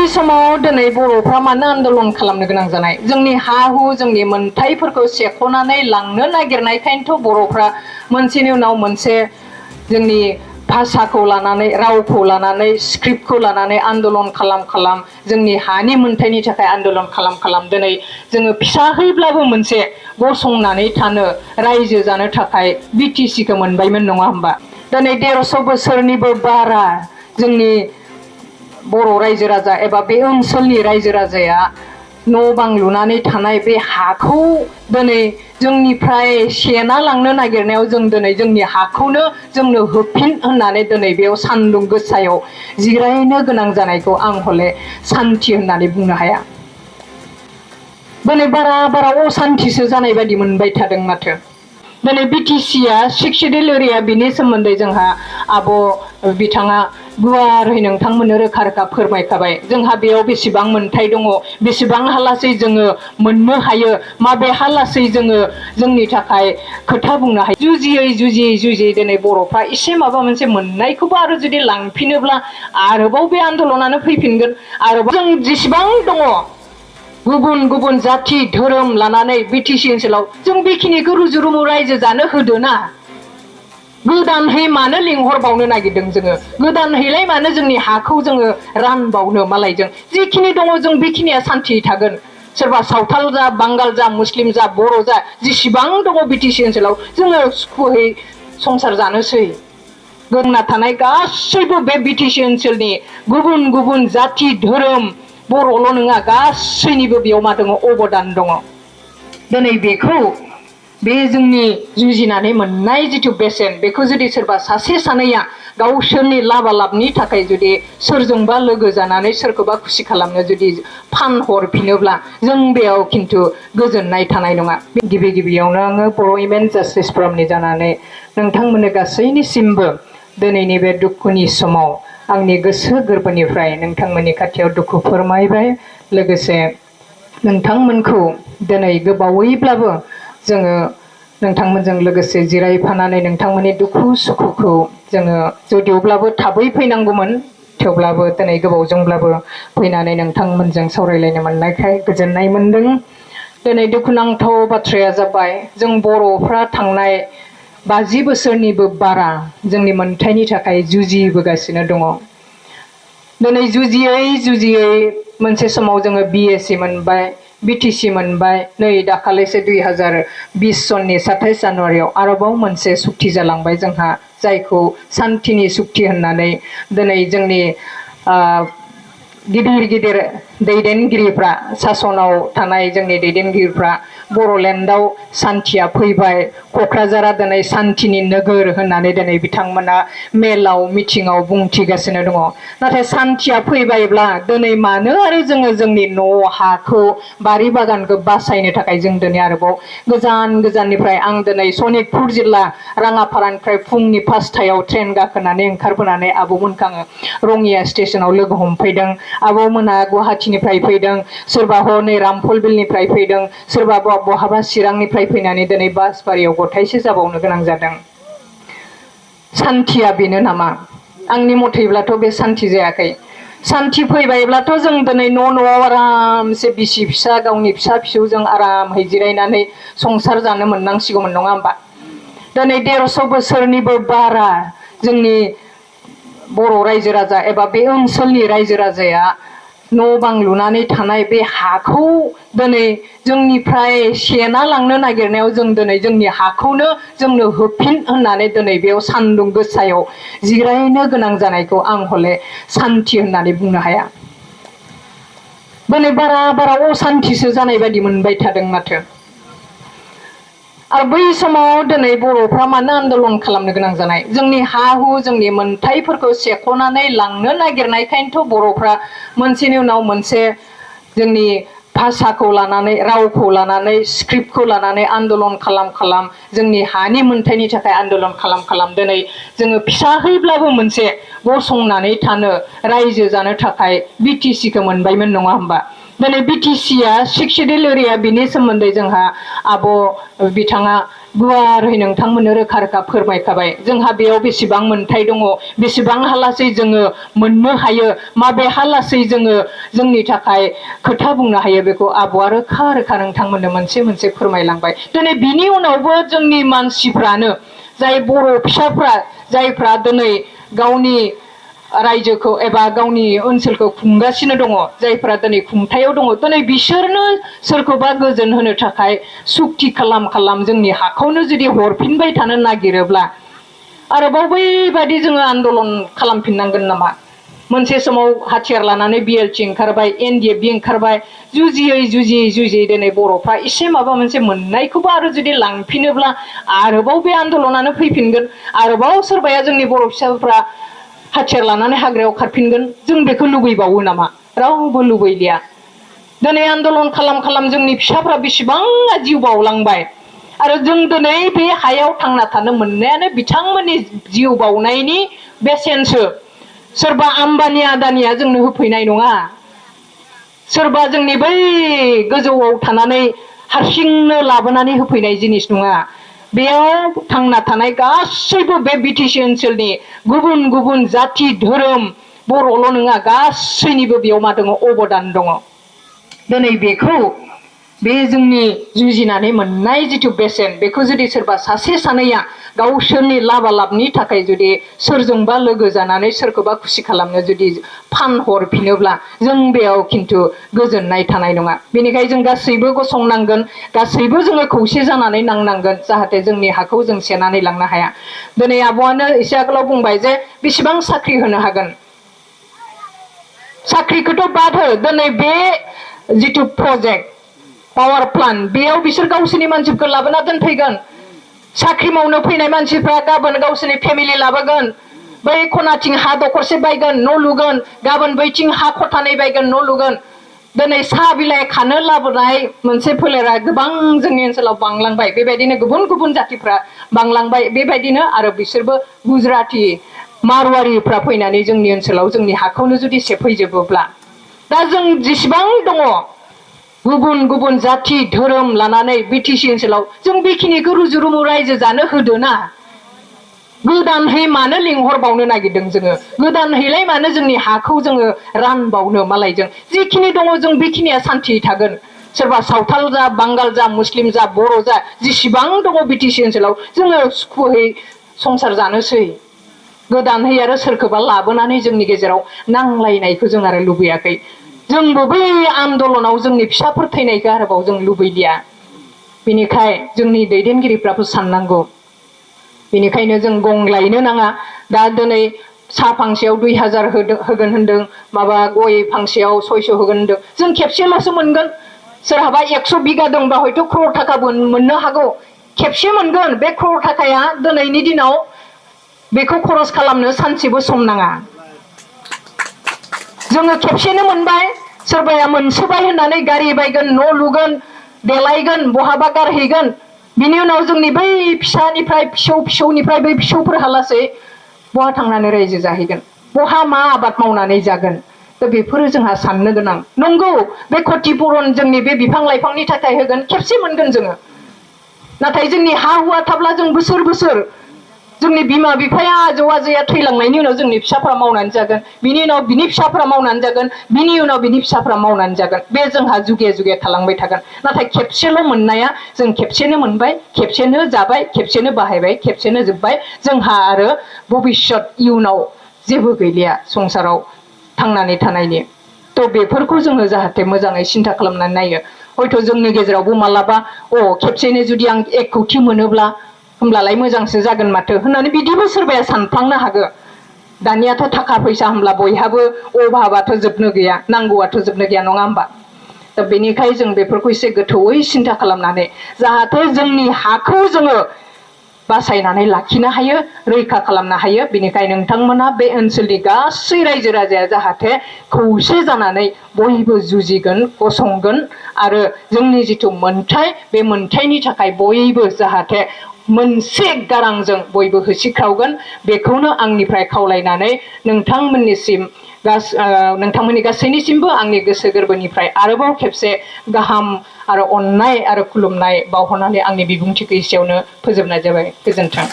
बै समाव दिनै बर'फ्रा मानो आन्दलन खालामनो गोनां जानाय जोंनि हा हु जोंनि मोनथायफोरखौ सेख'नानै लांनो नागिरनायखायनोथ' बर'फ्रा मोनसेनि उनाव मोनसे जोंनि भाषाखौ लानानै रावखौ लानानै स्क्रिप्टखौ लानानै आन्दलन खालाम जोंनि हानि मोनथायनि थाखाय आन्दलन खालाम दिनै जोङो फिसाहैब्लाबो मोनसे गसंनानै थानो रायजो जानो थाखाय बिटिसिखौ मोनबायमोन नङा होमबा दिनै 150 बोसोरनिबो बारा जोंनि बर' रायजो राजा एबा बे ओनसोलनि रायजो राजाया न' बां लुनानै थानाय बे हाखौ दिनै जोंनिफ्राय सेना लांनो नागिरनायाव जों दिनै जोंनि हाखौनो जोंनो होफिन होननानै दिनै बेयाव सान्दुं गोसायाव जिरायनो गोनां जानायखौ आं हले सान्थि होननानै बुंनो हाया दिनै बारा असान्थिसो जानाय बायदि मोनबाय थादों माथो दिनै बिटिसिया 6 शिडिउल एरिया बिनि सोमोन्दै जोंहा आब' बिथाङा गुवारै नोंथांमोननो रोखा फोरमायखाबाय जोंहा बेयाव बेसेबां मोनथाय दङ बेसेबां हालासै जोङो मोननो हायो माबे हालासै जोङो जोंनि थाखाय खोथा बुंनो हायो जुजियै दिनै बर'फ्रा एसे माबा मोनसे मोननायखौबो आरो जुदि लांफिनोब्ला आरोबाव बे आन्दलनानो फैफिनगोन आरोबाव जों जेसेबां दङ गुबुन जाथि धोरोम लानानै बिटिसि ओनसोलाव जों बेखिनिखौ रुजु-रुमु रायजो जानो होदोना गोदानहै मानो लिंहरबावनो नागिरदों जोङो गोदानहैलाय मानो जोंनि हाखौ जोङो रानबावनो मालायजों जेखिनि दङ जों बेखिनिया सान्थि थागोन सोरबा सावथाल जा बांगाल जा मुस्लिम जा बर' जा जेसेबां दङ बिटिसि ओनसोलाव जोङो सुखुयै संसार जानोसै गोनांना थानाय गासैबो बे बिटिसि ओनसोलनि गुबुन जाथि धोरोम बर'ल' नङा गासैनिबो बेयाव मा दङ अबदान दङ दिनै बेखौ बे जोंनि जुजिनानै मोननाय जिथु बेसेन बेखौ जुदि सोरबा सासे सानैया गावसोरनि लाबालाबनि थाखाय जुदि सोरजोंबा लोगो जानानै सोरखौबा खुसि खालामनो जुदि फानहरफिनोब्ला जों बेयाव खिन्थु गोजोननाय थानाय नङा गिबियावनो आङो बर' वुमेन जास्टिस फरामनि जानानै नोंथांमोननो गासैनिसिमबो दिनैनि बे दुखुनि समाव आंनि गोसो गोरबोनिफ्राय नोंथांमोननि खाथियाव दुखु फोरमायबाय लोगोसे नोंथांमोनखौ दिनै गोबावैब्लाबो जोङो नोंथांमोनजों लोगोसे जिरायफानानै नोंथांमोननि दुखु सुखुखौ जोङो जुदियावब्लाबो थाबै फैनांगौमोन थेवब्लाबो दिनै गोबावजोंब्लाबो फैनानै नोंथांमोनजों सावरायलायनो मोननायखाय गोजोननाय मोनदों दिनै दुखुनांथाव बाथ्राया जाबाय जों बर'फ्रा थांनाय 50 बोसोरनिबो बारा जोंनि मोनथायनि थाखाय जुजिबोगासिनो दङ दिनै जुजियै मोनसे समाव जोङो बिएसि मोनबाय बिटिसि मोनबाय नै दाखालिसो 2020 सननि 27 जानुवारियाव आरोबाव मोनसे सुक्ति जालांबाय जोंहा जायखौ सान्थिनि सुक्ति होननानै दिनै जोंनि गिदिर दैदेनगिरिफ्रा सासनाव थानाय जोंनि दैदेनगिरिफ्रा बर'लेण्डआव सान्थिया फैबाय क'क्राझारा दिनै सान्थिनि नोगोर होननानै दिनै बिथांमोना मेलाव मिटिंआव बुंथिगासिनो दङ नाथाय सान्थिया फैबायब्ला दिनै मानो आरो जोङो जोंनि न' हाखौ बारि बागानखौ बासायनो थाखाय जों दिनै आरोबाव गोजाननिफ्राय आं दिनै सनितपुर जिल्ला राङापारानिफ्राय फुंनि 5टायाव ट्रेन गाखोनानै ओंखारबोनानै आब'मोनखौ आङो रङिया स्टेशनाव लोगो हमफैदों आब'मोना गुवाहाटीनिफ्राय फैदों सोरबा हनै रामफलबिलनिफ्राय फैदों सोरबा बहाबा चिरांनिफ्राय फैनानै दिनै बासबारियाव गथायसे जाबावनो गोनां जादों सान्थिया बेनो नामा आंनि मथैब्लाथ' बे सान्थि जायाखै सान्थि फैबायब्लाथ' जों दिनै न'आव आरामसे बिसि फिसा गावनि फिसा फिसौजों आरामहै जिरायनानै संसार जानो मोननांसिगौमोन नङा होमबा दिनै 150 बोसोरनिबो बारा जोंनि बर' रायजो राजा एबा बे ओनसोलनि रायजो राजाया न' बां लुनानै थानाय बे हाखौ दिनै जोंनिफ्राय सेना लांनो नागिरनायाव जों दिनै जोंनि हाखौनो जोंनो होफिन होननानै दिनै बेयाव सान्दुं गोसायाव जिरायनो गोनां जानायखौ आं हले सान्थि होननानै बुंनो हाया दिनै बारा असान्थिसो जानाय बायदि मोनबाय थादों माथो आरो बै समाव दिनै बर'फ्रा मानो आन्दलन खालामनो गोनां जानाय जोंनि हा हु जोंनि मोनथायफोरखौ सेख'नानै लांनो नागिरनायखायनोथ' बर'फ्रा मोनसेनि उनाव मोनसे जोंनि भाषाखौ लानानै रावखौ लानानै स्क्रिप्टखौ लानानै आन्दलन खालाम जोंनि हानि मोनथायनि थाखाय आन्दलन खालाम दिनै जोङो फिसाहैब्लाबो मोनसे गसंनानै थानो रायजो जानो थाखाय बिटिसिखौ मोनबायमोन नङा होमबा दिनै बिटिसिया 6 शिडिउल एरिया बिनि सोमोन्दै जोंहा आब' बिथाङा गुवारै नोंथांमोननो रोखा रोखा फोरमायखाबाय जोंहा बेयाव बेसेबां मोन्थाय दङ बेसेबां हालासै जोङो मोननो हायो माबे हालासै जोङो जोंनि थाखाय खोथा बुंनो हायो बेखौ आब'आ रोखा रोखा नोंथांमोननो मोनसे मोनसे फोरमायलांबाय दिनै बिनि उनावबो जोंनि मानसिफ्रानो जाय बर' फिसाफ्रा जायफ्रा दिनै गावनि रायजोखौ एबा गावनि ओनसोलखौ खुंगासिनो दङ जायफ्रा दिनै खुंथायाव दङ दिनै बिसोरनो सोरखौबा गोजोन होनो थाखाय सुक्ति खालाम जोंनि हाखौनो जुदि हरफिनबाय थानो नागिरोब्ला आरोबाव बैबायदि जोङो आन्दलन खालामफिननांगोन नामा मोनसे समाव हाथियार लानानै बिएलटि ओंखारबाय एनडिएफबि ओंखारबाय जुजियै दिनै बर'फ्रा एसे माबा मोनसे मोननायखौबो आरो जुदि लांफिनोब्ला आरोबाव बे आन्दलनानो फैफिनगोन आरोबाव सोरबाया जोंनि बर' फिसाफ्रा हाथियार लानानै हाग्रायाव खारफिनगोन जों बेखौ लुबैबावो नामा रावबो लुबैलिया दिनै आन्दलन खालाम जोंनि फिसाफ्रा बेसेबां जिउ बावलांबाय आरो जों दिनै बे हायाव थांना थानो मोननायानो बिथांमोननि जिउ बावनायनि बेसेनसो सोरबा आम्बानि आदानिया जोंनो होफैनाय नङा सोरबा जोंनि बै गोजौआव थानानै हारसिंनो लाबोनानै होफैनाय जिनिस नङा बेयाव थांना थानाय गासैबो बे बिटिसि ओनसोलनि गुबुन गुबुन जाति धोरोम बर'ल' नङा गासैनिबो बेयाव मा दङ अबदान दङ दिनै बेखौ बे जोंनि जुजिनानै मोननाय जिथु बेसेन बेखौ जुदि सोरबा सासे सानैया गावसोरनि लाबालाबनि थाखाय जुदि सोरजोंबा लोगो जानानै सोरखौबा खुसि खालामनो जुदि फानहरफिनोब्ला जों बेयाव खिन्थु गोजोननाय थानाय नङा बेनिखायनो जों गासैबो गसंनांगोन गासैबो जोङो खौसे जानानै नांनांगोन जाहाथे जोंनि हाखौ जों सेनानै लांनो हाया दिनै आब'आनो एसे आगोलाव बुंबाय जे बेसेबां साख्रि होनो हागोन साख्रिखौथ' बाद हो दिनै बे जिथु प्रजेक्ट पावार प्लान्ट बेयाव बिसोर गावसोरनि मानसिफोरखौ लाबोना दोनफैगोन साख्रि मावनो फैनाय मानसिफ्रा गाबोन गावसोरनि फेमिलि लाबोगोन बै खनाथिं हा दखरसे बायगोन न' लुगोन गाबोन बैथिं हा खथानै बायगोन न' लुगोन दिनै साहा बिलाइ खानो लाबोनाय मोनसे फोलेरा गोबां जोंनि ओनसोलाव बांलांबाय बेबायदिनो गुबुन गुबुन जातिफ्रा बांलांबाय बेबायदिनो आरो बिसोरबो गुजराती मारवारिफ्रा फैनानै जोंनि ओनसोलाव जोंनि हाखौनो जुदि सेफैजोबोब्ला दा जों जेसेबां दङ गुबुन गुबुन जाति धोरोम लानानै बिटिसि ओनसोलाव जों बेखिनिखौ रुजु रुमु रायजो जानो होदोना गोदानहै मानो लिंहरबावनो नागिरदों जोङो गोदानहैलाय मानो जोंनि हाखौ जोङो रानबावनो मालायजों जिखिनि दङ जों बेखिनिया सान्थि थागोन सोरबा सावथाल जा बांगाल जा मुस्लिम जा बर' जा जेसेबां दङ बिटिसि ओनसोलाव जोङो सुखुयै संसार जानोसै गोदानहै आरो सोरखौबा लाबोनानै जोंनि गेजेराव नांलायनायखौ जों आरो लुबैयाखै जोंबो बै आन्दलनाव जोंनि फिसाफोर थैनायखौ आरोबाव जों लुबैलिया बेनिखाय जोंनि दैदेनगिरिफ्राबो साननांगौ बेनिखायनो जों गंलायनो नाङा दा दिनै साहा फांसेयाव 2000 होगोन होनदों माबा गय फांसेयाव 600 होगोन होनदों जों खेबसेल'सो मोनगोन सोरहाबा 100 बिगा दंबा हयथ' क्रर थाखाबो मोननो हागौ खेबसे मोनगोन बे क्रर थाखाया दिनैनि दिनाव बेखौ खरस खालामनो सानसेबो सम नाङा जोङो खेबसेनो मोनबाय सोरबाया मोनसोबाय होननानै गारि बायगोन न' लुगोन देलायगोन बहाबा गारहैगोन बिनि उनाव जोंनि बै फिसानिफ्राय फिसौनिफ्राय बै फिसौफोरहालासै बहा थांनानै रायजो जाहैगोन बहा मा आबाद मावनानै जागोन दा बेफोरो जोंहा साननो गोनां नंगौ बे क्षतिपुरन जोंनि बे बिफां लाइफांनि थाखाय होगोन खेबसे मोनगोन जोङो नाथाय जोंनि हा हुआ थाब्ला जों बोसोर बोसोर जोंनि बिमा बिफाया आजौ आजैया थैलांनायनि उनाव जोंनि फिसाफ्रा मावनानै जागोन बिनि उनाव बिनि फिसाफ्रा मावनानै जागोन बिनि उनाव बिनि फिसाफ्रा मावनानै जागोन बे जोंहा जुगे जुगे थालांबाय थागोन नाथाय खेबसेल' मोननाया जों खेबसेनो मोनबाय खेबसेनो जाबाय खेबसेनो बाहायबाय खेबसेनो जोब्बाय जोंहा आरो भबिष्यत इयुनाव जेबो गैलिया संसाराव थांनानै थानायनि थ' बेफोरखौ जोङो जाहाथे मोजाङै सिन्था खालामनानै नायो हयथ' जोंनि गेजेरावबो मालाबा खेबसेनो जुदि आं 1 कौटि मोनोब्ला होमब्लालाय मोजांसो जागोन माथो होननानै बिदिबो सोरबाया सानफ्लांनो हागौ दानियाथ' थाखा फैसा होमब्ला बयहाबो अभाबाथ' जोबनो गैया नांगौआथ' जोबनो गैया नङा होमबा दा बेनिखायनो जों बेफोरखौ एसे गोथौयै सिन्था खालामनानै जाहाथे जोंनि हाखौ जोङो बासायनानै लाखिनो हायो रैखा खालामनो हायो बेनिखायनो नोंथांमोना बे ओनसोलनि गासै रायजो राजाया जाहाथे खौसे जानानै बयबो जुजिगोन गसंगोन आरो जोंनि जिथु मोन्थाय बे मोन्थायनि थाखाय बयबो जाहाथे मोनसे गारांजों बयबो होसिख्रावगोन बेखौनो आंनिफ्राय खावलायनानै नोंथांमोननि गासैनिसिमबो आंनि गोसो गोरबोनिफ्राय आरोबाव खेबसे गाहाम आरो अननाय आरो खुलुमनाय बावहरनानै आंनि बिबुंथिखौ एसेयावनो फोजोबनाय जाबाय। गोजोन्थों।